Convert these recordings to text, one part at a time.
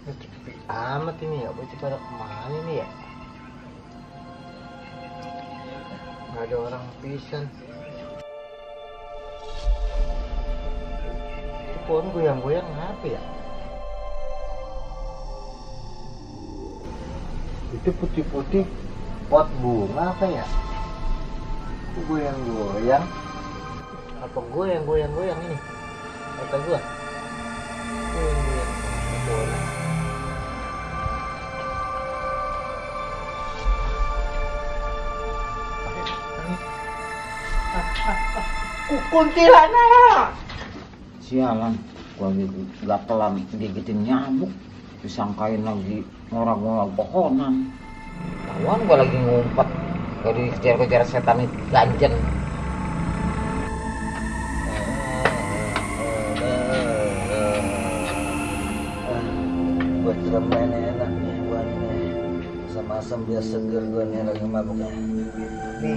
Sepi amat ini ya, bocah pada kemana ini ya? Nggak ada orang pisan. Itu pohon goyang-goyang apa ya? Itu putih-putih pot bunga apa ya? Itu goyang-goyang. Apa gue yang goyang-goyang ini? Kata gue. Goyang-goyang pohon. Kuntilanak. Sialan, gua gatelan gigitin nyamuk, disangkain lagi ngorang-ngorang pohonan. Tahuan gua lagi ngumpet, gak dikejar-kejar setan itu ganjen. Buat remen enak nih buatnya. Sama asam biar seger gua nih lagi mabuknya. Nih.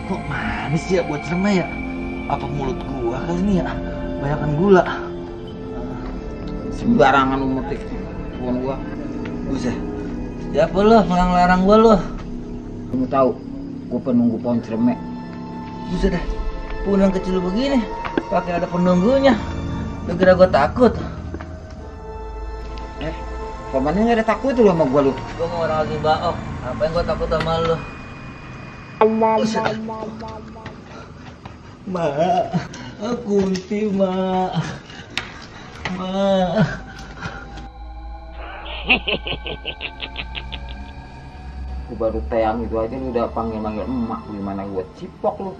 Kok manis ya buat remeh ya? Apa mulut gua kali ini ya? Banyakan gula. Sembarangan lu metik pohon gua. Buset. Siapa lu melarang gua lu? Kamu tahu, gua penunggu pohon cermek. Buset dah. Pohon yang kecil begini pakai ada penunggunya. Lu kira gua takut? Pamannya nggak ada takut tuh sama gua lu. Gua mau orang lagi baok. Apa yang gua takut sama lu? Buset. Ma, Kunti ma. Gua baru tayang itu aja lu udah panggil-panggil emak, gimana gua cipok lu.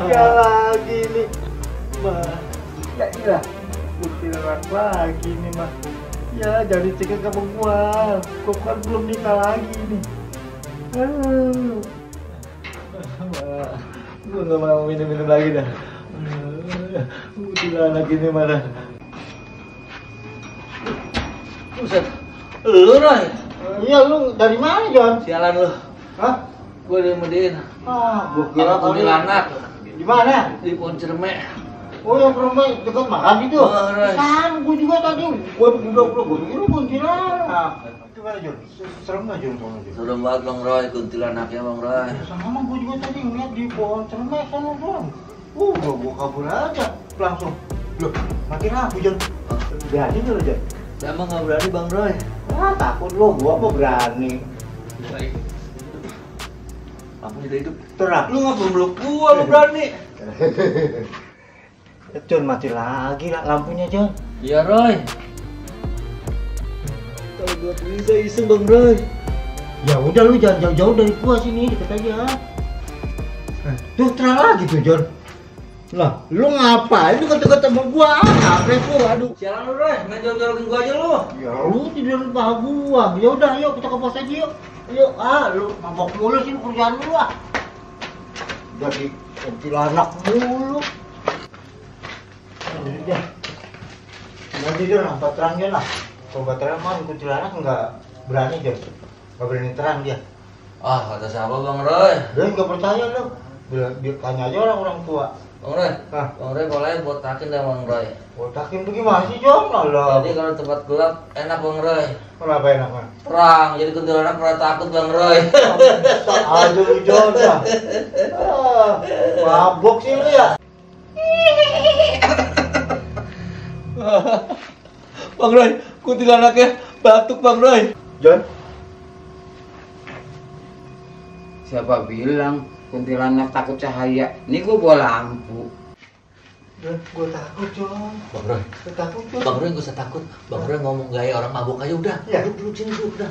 Ya lagi nih, mah. Ya iya, kuntilanak lagi nih mah. Ya jadi cekek sama gua. Gua kan belum nikah lagi nih. Gua nggak mau minum-minum lagi dah. Kuntilanak ini mana? Buset, lu Roy? Iya lu dari mana John? Sialan lu. Hah? Gua di Medin. Gua kira kuntilanak. Di mana? Di pohon cermek. Oh yang cermek dekat makan itu? Sama gua juga tadi. Gua kira kuntilanak. Gimana John? Serem nggak John? Serem banget Bang Roy, kuntilanaknya Bang Roy. Sama gua juga tadi ngeliat di pohon cermek sana John. Gua kabur aja langsung. Loh, makin aku John. Berani nggak lo John? Sama nggak berani Bang Roy. Takut lo, gua apa berani? Baik. Aku udah hidup terang. Lu ngapa meluk gua lu berani? John mati lagi lah lampunya John. Iya Roy. Kalau gua bisa iseng Bang Roy. Ya udah lu jangan jauh-jauh dari gua sini, deket aja. Tuh terang lagi tuh John. Lah, lu ngapain deket-deket sama gua? Apa lu? Aduh. Sialan lu Roy, main jauh-jauhin gua aja lu. Ya lu tidur di paha gua. Ya udah ayo kita ke pos aja yuk. Yuk, lu mabok mulu sih kerjaan lu ah. Jadi kuntilanak mulu. Udah. Nanti dia nampak terang dia lah. Kalau nggak terang mah kuntilanak nggak berani dia. Nggak berani terang dia. Kata siapa Bang Roy? Dia nggak percaya lu. Tanya aja orang tua. Bang Roy, Bang Roy boleh botakin dah Bang Roy. Botakin tuh gimana sih John? Jadi kalau tempat gelap enak Bang Roy. Kenapa enaknya? Perang, jadi kuntilanak pernah takut Bang Roy. Aduh John dah. Mabok sih lu ya. Bang Roy, kuntilanaknya batuk Bang Roy. John? Siapa bilang kuntilanak takut cahaya? Ini gua bawa lampu. Gue takut John. Bang Roy, Takut John. Bang Roy gak usah takut. Bang Roy ngomong gaya orang mabuk aja udah. Ya. Duduk sini dulu udah.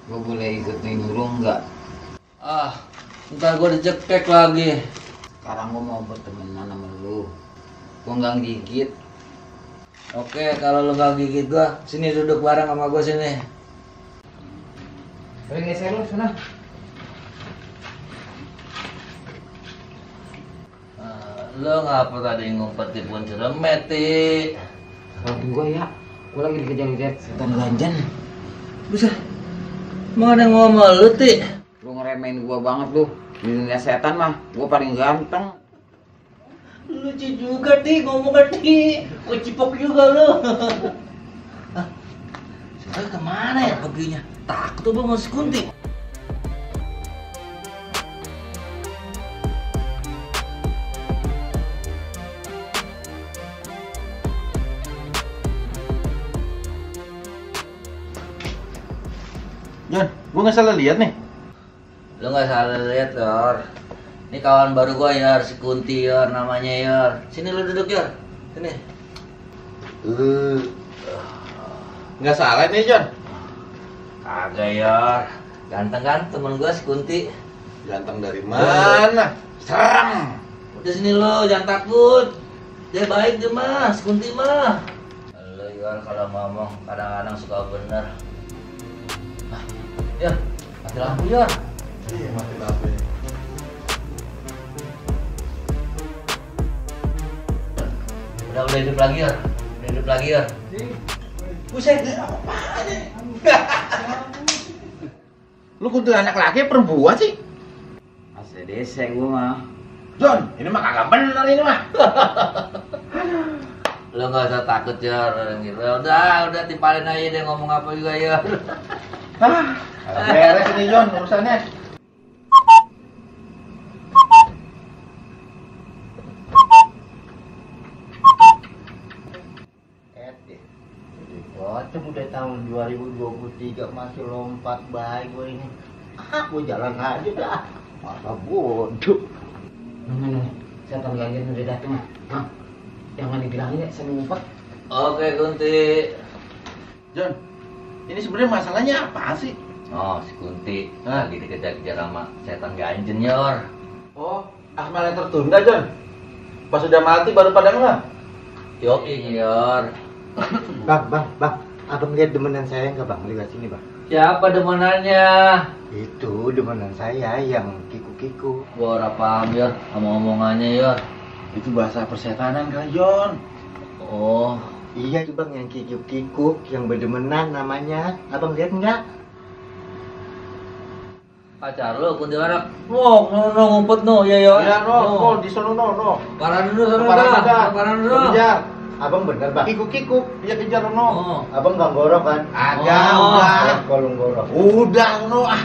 Gua boleh ikut nih dulu nggak? Ntar gua dicekek lagi. Sekarang gua mau berteman sama lu. Gua nggak gigit. Oke, kalau lu nggak gigit gua, sini duduk bareng sama gua sini. Ayo geser lu sana. Lu ngapa tadi ngumpet di pohon ceremet, Ti? Kalau gua ya, gua lagi dikejar-kejar setan ganjen. Buset. Emang ada yang ngomong sama lu, Ti? Lu ngeremehin gua banget lu. Di dunia setan mah, gua paling ganteng. Lucu juga, Ti, ngomong kan, Ti. Gua cipok juga lu. Hah? Sekarang kemana ya perginya? Takut apa mau si Kunti? Jon, gua nggak salah lihat nih. Lu nggak salah lihat, Yor. Ini kawan baru gua, Yor, si Kunti, Yor, namanya, Yor. Sini lu duduk, Yor. Sini. Nggak salah nih, Jon. Kagak, Yor. Ganteng kan temen gua si Kunti. Ganteng dari mana? Serem. Udah sini lo, jangan takut. Dia baik dia mah, si Kunti mah. Lo, Yor, kalau ngomong kadang-kadang suka bener. Ah, Yor, mati lampu, Yor. Iya, mati lampu. Udah hidup lagi, Yor. Udah hidup lagi, Yor. Buset, Lu kuntil anak laki perempuan sih? ACDC gua mah. Jon, ini mah kagak bener ini mah. lo nggak usah takut, Yor. Gitu. Udah timpalin aja dia ngomong apa juga, Yor. Ah, beres ini Jon urusannya. Kocok udah tahun 2023 masih lompat baik gue ini. Gue jalan aja dah. Masa bodoh. Nah, setan ganjen udah dateng. Hah? Jangan dibilangin ya, saya ngumpet. Oke, Kunti. Jon, ini sebenarnya masalahnya apa sih? Oh, si Kunti lagi dikejar-kejar sama setan ganjen, Yor. Oh, Akmalnya tertunda, Jon. Pas sudah mati baru pada ngeh. Yoki, Yor. Bang, abang lihat demenan saya nggak bang? Lihat sini bang. Siapa demenannya? Itu demenan saya yang kiku-kiku. Gua ora paham, Yor, sama omongannya, Yor. Itu bahasa persetanan kali, Jon. Oh, Iya tuh bang, yang kikuk-kikuk, yang berdemenan namanya. Abang lihat nggak? pacar lu kuntilanak. No, ngumpet no, ya, Yor. Iya, no, di sono no. Parah dulu sana, parah dulu. Kejar. Abang bener bang. Kikuk-kikuk, dia kejar no. Oh. Abang nggak gorok kan? Agak, Oh. udah. Kalau gorok. Udah no ah.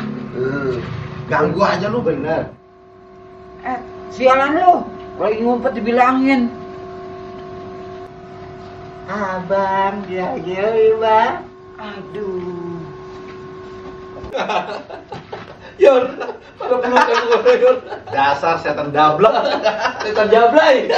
Ganggu aja lu. Bener. Sialan lu. Lagi ngumpet dibilangin. Abang dia bang. Aduh. Yor, pada pelukan gue, Yor. Dasar setan dablek. Setan jablay.